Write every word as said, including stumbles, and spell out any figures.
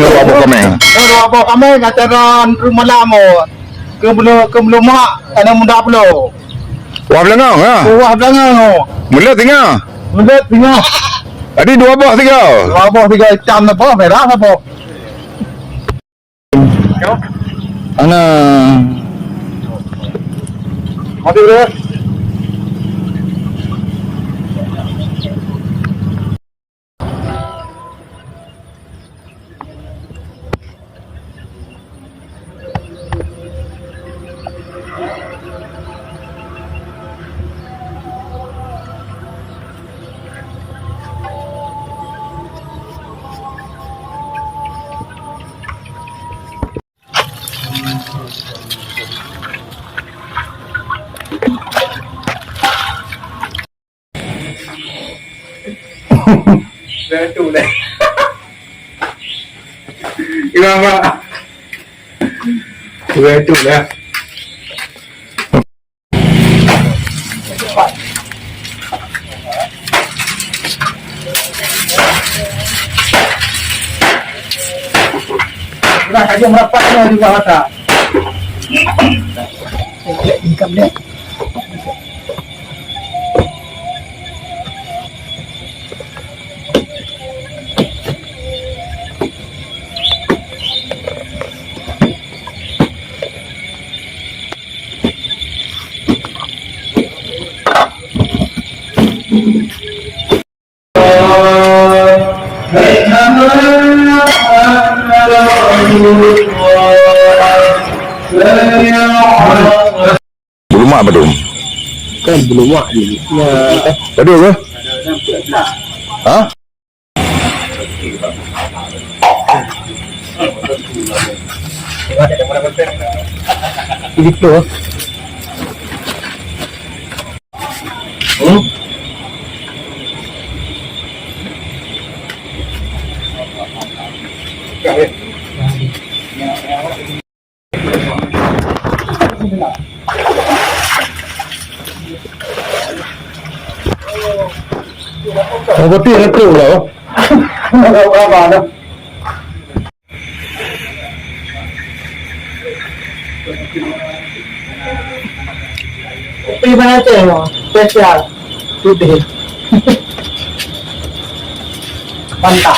Dua boh kameng. Dua boh kameng, acara malam, oh. Keu bulu, keu bulu mak, aneuk muda pulo. Wah beulangong, ha? Wah beulangong, oh. Mulut singa. Mulut singa. Jadi dua boh tiga. Dua boh tiga, itam sapo, merah sapo. Ana. Mati dah. Dah tu lah. Kenapa? Dah tu lah. Nah, kaji merapat ni juga mata. Income dia. Bulumak padum? Kan bulumak je. Padum ke? Ha? Itu. Hmm? Orang putih satu lah. Kopi mana teh, spesial. Putih. Mantap.